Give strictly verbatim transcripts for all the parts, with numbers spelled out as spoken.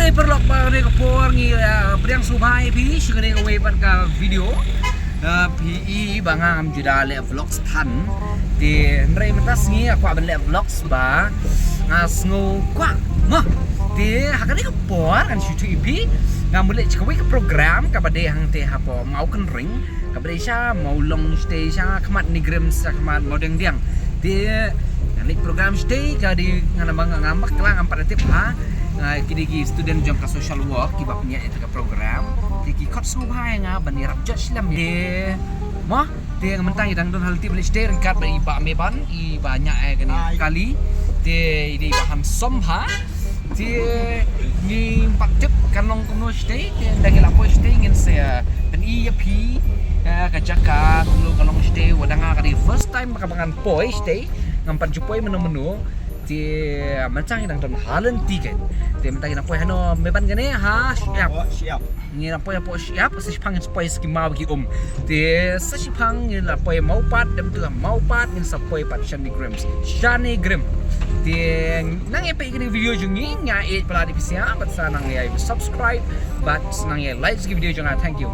Hey, paralok, ba kane ka por ngi, ah, pdiang sngewbha ïa phi sha kane kawei pat ka video. Ah, phi i ba nga ngam ju da leh vlogs than. Te hynrei mynta sngi nga kwah ban leh vlogs ba nga sngew kwah. Mo. Te ha kane ka por ngan shu ïathuh ïa phi. Nga mut leh kawei ka program kaba dei hangte hapoh Mawkynreng. Kaba dei sha Mawlong shatei, sha khmat NEIGRIHMS, sha khmat Mawdiangdiang. Te ngan leh program shatei ka dei, ngan, ngan, ngan bakla, ngam pat tip ha. Nga, ki dei ki student jong ka social work kiba pynïaid ïa ka program. Te ki khot sngewbha ïa nga ban ïarap judge lem. Te mo, te mynta ngi dang don ha lynti ban leit shatei ryngkat bad i Bah Meban, iba ñiah ïa kane ka kali. Te i dei iba handsome bha. Te ngim pat tip kan long kumno shatei, te ynda ngi la poi shatei ngin sa, eh, pyni ïa phi, eh, ka jaka kumno ka long shatei, wat la nga ka dei first time ba ka ba ngan poi shatei, ngam pat ju poi mynno mynno. Te mynta ngi dang don ha lynti kein. Te mynta ngi dang poi hano, Meban kane ha Shyiap. Oh, Shyiap. Ngi la poi hapoh Shyiap, sa shiphang ngin sa poi sha ki maw ki um. Te sa shiphang ngi la poi Mawpat, dep tu Mawpat ngin sa poi pat sha NEIGRIHMS. Sha NEIGRIHMS. Te nang ïa peit kane ka video jong ngi, nga ïeit palat ïa phi sha, bad sa nang ïa subscribe, bad sa nang ïa like ki video jong nga. Thank you.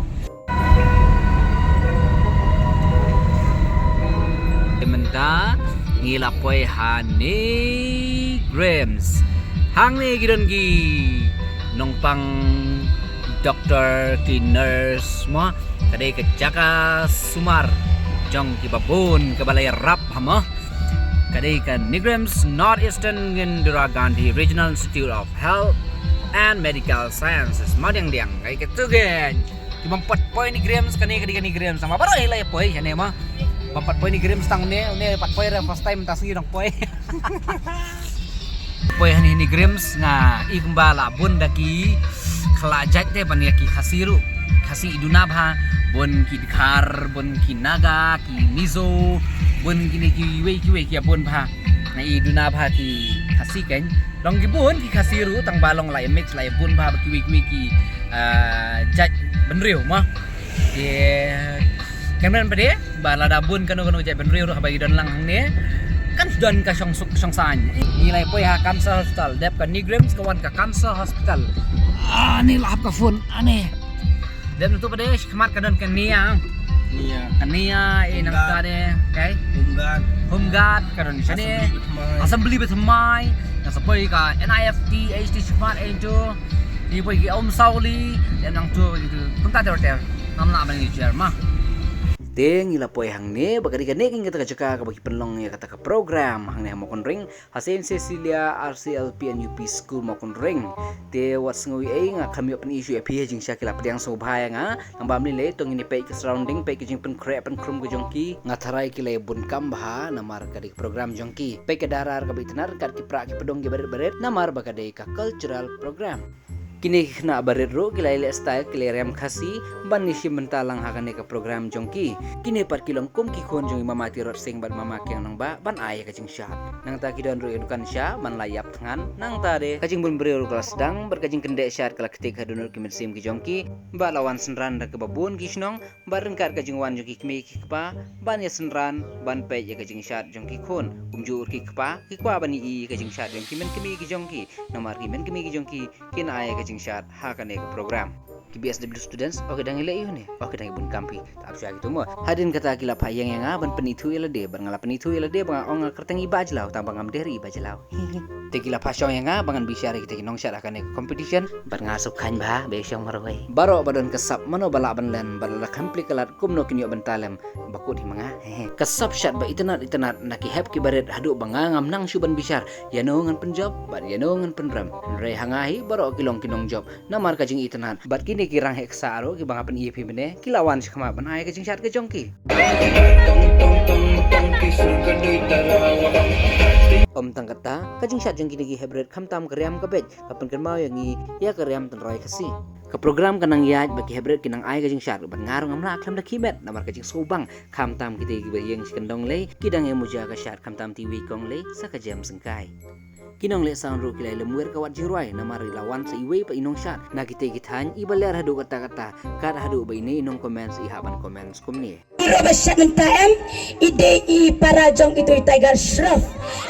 Mynta ngi la poi ha NEIGRIHMS. Hangne ki don ki nongpang doktor, ki nurse mo. Ka dei ka jaka sumar jong kiba bun kaba la ïarap ha mo. Ka dei ka NEIGRIHMS, North Eastern Indira Gandhi Regional Institute of Health and Medical Sciences, Mawdiangdiang. Ka dei ka tu kein. Ki bym pat poi NEIGRIHMS, kane ka dei ka NEIGRIHMS. Tang ba baroh hi la ïa poi shane mo. Bym pat poi NEIGRIHMS tang ne, ne pat poi re first time, mynta sngi dang poi. Poi hangne NEIGRIHMS nga i kumba la bun da ki khlad jait te ban ïa ki Khasi ruh. Khasi i duna bha, bun ki Dkhar, bun ki Naga, ki Mizo, bun kine kiwei kiwei ki ïa bun bha. Nga i duna bha ki Khasi kein. Long ki bun ki Khasi ruh, tang ba long la ïa mix, la ïa bun bha bad kiwei kiwei ki, ah, jait bynriew mo. Te kynmaw pat de ba lada bun kano kano jait bynriew ruh haba ki don lang hangne, kan shu don ka shongsuk shongsaiñ. Ngi la ïa poi ha Cancer Hospital, dep ka NEIGRIHMS ka wan ka Cancer Hospital. Ah, ne la hap ka phone, ah, ne. Dep nangtu pat de, shi khmat ka don ka NEIA. NEIA. Ka NEIA, eh, nangta de, okay. Home Guard. Home Guard, ka don shane. Assembly bathymmai. Assembly bathymmai. Nga sa poi ka NIFT, HT shi khmat, eh, tu. Ngi poi ki Umsawli, dep nangtu, kumta ter ter. Ngam lah ban ïa share mo. Te ngi la poi hangne, ba ka dei kane kein kata ka jaka kaba ki pynlong ïa kata ka program hangne ha Mawkynreng. Ha Saint Cecilia R C L P and U P School Mawkynreng. Te wat sngew ei, nga khlem ïoh pyni shuh ïa phi ha jingshisha, ki la pdiang sngewbha ïa nga. Nangba ym lei lei, to ngin ïa peit ka surrounding, peit ka jingpynkhreh pynkhreh ka jong ki. Nga tharai ki la ïa bun kam bha namar ka dei ka program jong ki. Peit ka darar kaba itynnad ryngkat ki prah ki pdong kiba rit ba rit namar ba ka dei ka cultural program. Kine ki khynnah barit ruh ki la ïaleh style, ki la ïa riam Khasi ban ïashim bynta lang ha kane ka program jong ki. Kine pat ki long kum ki khun jong i Mama Tirot Sing bad Mama Kiang Nangbah ban ai ïa ka jingshad. Nangta ki don ruh ïa ka dukan sha ban la ïap thngan. Nangta de ka jingbun briew ruh ka la sdang bad ka jingkyndit shad ka la ktik ha dohnud ki mynsiem ki jong ki. Bad la wan synran da kaba bun ki shnong bad ryngkat ka jingwan jong ki kmie ki kpa ban ïa synran ban peit ïa ka jingshad jong ki khun. Kumjuh ruh ki kpa ki kwah ban ïohi ïa ka jingshad jong ki hynmen kmie ki jong ki. Namar ki hynmen kmie ki jong ki kin ai ka jingshad ha kane ka program. Ki B S W students, oh, ki dang ïaleh ïa une, oh, ki dang ïa bun kam phi. Te ap shuwa kito mo. Hadien kata ki la phah ïeng ïa nga ban pynithuh ïa lade, bad nga la pynithuh ïa lade ba nga ong nga kyrteng i Bah Jlaw, tang ba ngam dei ruh i Bah Jlaw. Te ki la phah shong ïa nga ba ngan bishar ïa kita ki nongshad ha kane ka competition, bad nga sngewkhlaiñ bha ba ïa shong marwei. Baroh ba don ka sap mano ba lah ban len, bad lada khlem plie ka lad kumno kin ïoh bynta lem, ba kut hi ma nga. Ka sap shad ba itynnad itynnad na ki hep ki barit haduh ba nga ngam nang shuh ban bishar ïano ngan pynjop bad ïano ngan pynrem. Hynrei ha nga hi baroh ki long ki nongjop namar ka jingitynnad. Bad kine ki rangbah ksah ruh kiba nga pyni ïa phi mynne ki la wan shakhmat ban ai ka jingshad ka jong ki. Ym tang katta, ka jingshad jong kine ki hep barit khamtam ka riam ka beit, ka pynkynmaw ïa ngi ïa ka riam tynrai Khasi. Ka program ka nang ïaid bad ki hep barit ki nang ai ka jingshad bad nga ruh ngam lah khlem da khie met namar ka jingsngewbang. Khamtam kita kiba ïeng shi kyndong lei ki dang ïa muja ka shad, khamtam ti wei kong lei sa ka jem syngkai. Ki nongleh sound ruh ki la ïa lem wer ka wat jingrwai namar i la wan sa iwei pat i nongshad na kita ki thaiñ iba ler haduh katta katta, kat haduh ba ine i nong comments i hap ban comments kumne. Iro ba shat mynta em, i dei i para jong itu i Tiger Shroff,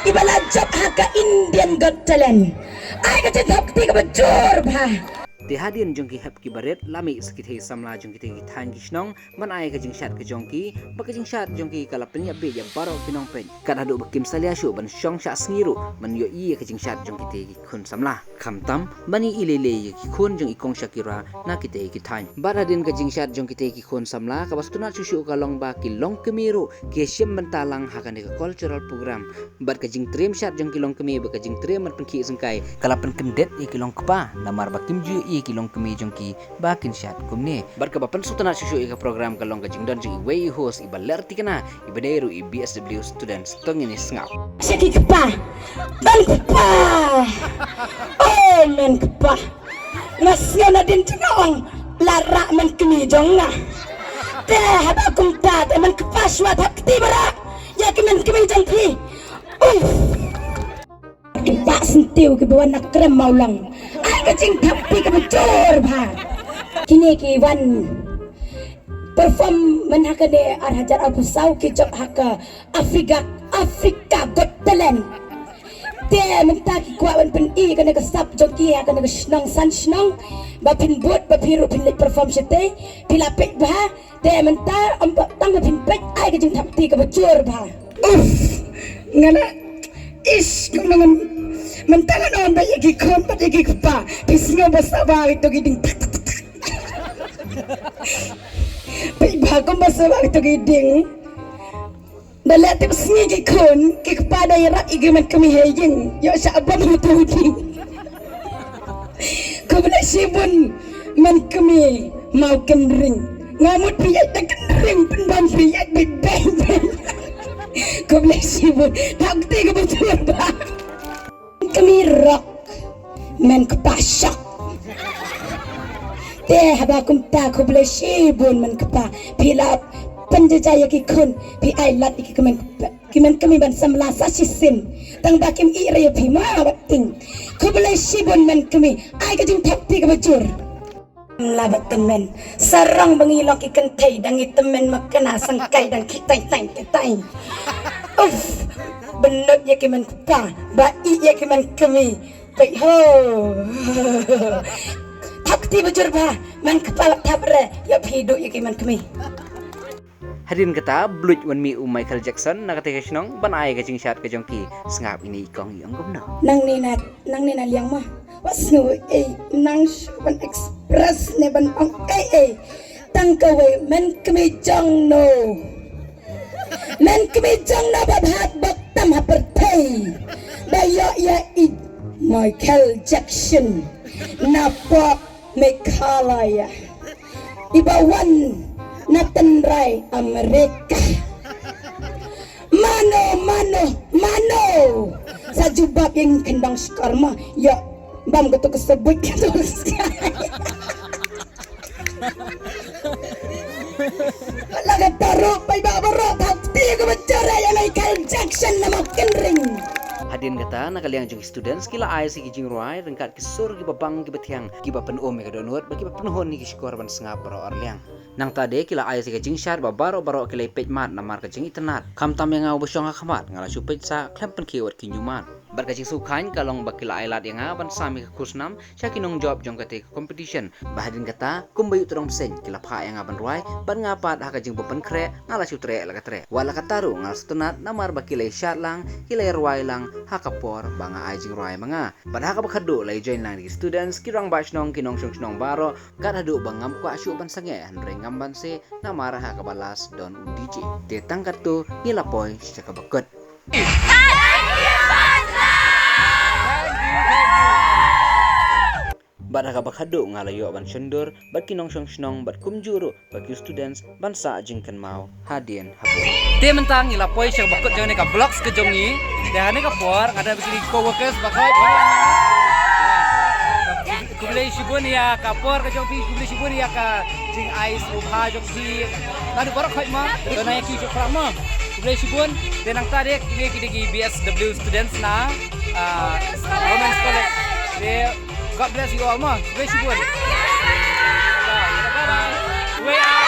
i ba la jop ha ka Indian Got Talent. Ai ka jingthap kti kaba jur bha. Te hadien jong ki hep ki barit la mih sa ki thei samla jong ki te ki thaiñ ki shnong ban ai ka jingshad ka jong ki, ba ka jingshad jong ki ka la pynïap beit ïa baroh ki nongpeit. Kat haduh ba kim salia shuh ban shong shah sngi ruh ban ïohi ïa ka jingshad jong ki te ki khun samla. Khamtam ban ïohi lei lei ïa ki khun jong i Kong Shakira na ki te ki thaiñ. Bad hadien ka jingshad jong ki te ki khun samla, kaba sngewtynnat shuh shuh ka long ba ki longkmie ruh ki shim bynta lang ha kane ka cultural program. Bad ka jingtriem shad jong ki longkmie bad ka jingtriem ban pynkhih syngkai ka la pynkyndit ïa ki longkpa, namar ba kim ju ïohi ïa ki longkmie jong ki ba kin shad kumne. Bad kaba pynsngewtynnat shuh shuh ïa ka program ka long ka jingdon jong iwei i host i ba leh thikna, i ba dei ruh i B S W students. To ngin ïa sngap. Sha ki kpa. Ban kpa. Oh, men kpa. Nga sngew nadien jong nga ong la rah men kmie jong nga. Te haba kumta te men kpa shuwa thap kti ba rah ïa ki men kmie jong phi. Uff. Ki bah syntiew kiba wan na krem Mawlong. Ai ka jingthap kti kaba jur bha. Kine ki wan perform man ha kane ar hajar arphew saw ki jop ha ka Africa, Africa Got Talent. Te mynta ki kwah ban pyni kane ka sap jong ki ha kane ka shnong san shnong. Ba phin bud ba phi ruh phin leit perform shatei. Phi la peit bha. Te mynta ym pat tang ba phin peit, ai ka jingthap kti kaba jur bha. Uff, nga la, ish, kum ngan, mynta ngan ong ba ïa ki khun bad ïa ki kpa, phi sngew ba sawa ito ki ding. Phi ba kum ba sawa ito ki ding. Da leh tip sngi ki khun, ki kpa da ïarap ïa ki men kmie ha ïing, ïoh shah bam ha tu ding. Khublei shibun men kmie Mawkynreng. Nga mut phi ïaid da kynreng pynban phi ïaid beit beit beit. Khublei shibun. Thap kti kaba jur bha. Kmie rock men kpa shock. Te haba kumta khublei shibun men kpa. Phi la pynjaja ïa ki khun. Phi ai lad ïa ki kmen kpa. Ki men kmie ban samla sa shisien. Tang ba kim ïeh re ïa phi ma wat ting. Khublei shibun men kmie. Ai ka jingthap kti kaba jur. Ym lah ba tymmen. Sarong ba ngi long ki kynthei dang ngi tymmen ma kane sangkai dang ki teng teng ki teng. Uff. Bynnud ïa ki men kpa ba ïeh ïa ki men kmie. Peit ho. Thap kti ba jur bha. Men kpa la thap re. Ïa phi duh ïa ki men kmie. Hadien kata, bluit wan mih u Michael Jackson na kata ka shnong ban ai ka jingshad ka jong ki. Sngap ine i kong i ong kumno. Nangne na, nangne na liang ma. Wat sngew ei, nang shu ban express ne ban ong ei ei. Tang kawei men kmie jong no. Men kmie jong no ba bha bok tam ha pyrthei. Ba ïoh ïa i Michael Jackson. Na pop Meghalaya. Iba wan na tynrai Amerika. Mano, mano, mano. Sa jubab ïa ngi khyndong shkor ma. Ïa bam katu ka sabut katu ka skai. La ka taruh pai ba baroh thap kti kaba jur ïa Michael Jackson na Mawkynreng. Hadien kata na ka liang jong ki students ki la ai sa ki jingrwai ryngkat ki sur kiba bang kiba thiang kiba pynum ïa ka dohnud bad kiba pynhun ïa ki shkor ban sngap baroh arliang. Nangta de ki la ai sa ka jingshad ba baroh baroh ki la ïapeit mad namar ka jingitynnad. Khamtam ïa nga uba shong ha khmat nga la shu peit sa khlem pynkhih wat ki ñiuman. Bad ka jingsngewkhlaiñ ka long ba ki la ai lad ïa nga ban sam ïa ka khusnam sha ki nongjop jong kata ka competition. Bad hadien kata kumba ïoh tyrong bseiñ ki la phah ïa nga ban rwai bad nga pat ha ka jingpynkhreh nga la shu treh la ka treh. Wat la kata ruh nga la sngewtynnad namar ba ki la ïashad lang, ki la ïarwai lang ha ka por ba nga ai jingrwai ma nga. Bad ha kaba khatduh la ïajoin lang da ki students, ki rangbah shnong, ki nongshong shnong baroh, kat haduh ba ngam kwah shuh ban sangeh hynrei ngam banse namar ha kaba last don u D J. Te tang katto ngi la poi sha kaba kut. Bad ha kaba khatduh nga la ïoh ban shondur bad ki nongshong shnong bad kumjuh ruh bad ki students ban sah jingkynmaw hadien habud. Te mynta ngi la poi sha kaba kut jong kane ka vlogs ka jong ngi. Te ha kane ka por nga don bad ki co-workers ba khot. Khublei shibun ïa ka por ka jong phi, khublei shibun ïa ka jingai sngewbha jong phi. Naduh baroh khoit mo, to nang ïa ki jong phrang mo. Khublei shibun. Te nangta de kine ki dei ki B S W students na, ah, Women's College. Te God bless you all mo. Khublei shibun. Bye bye.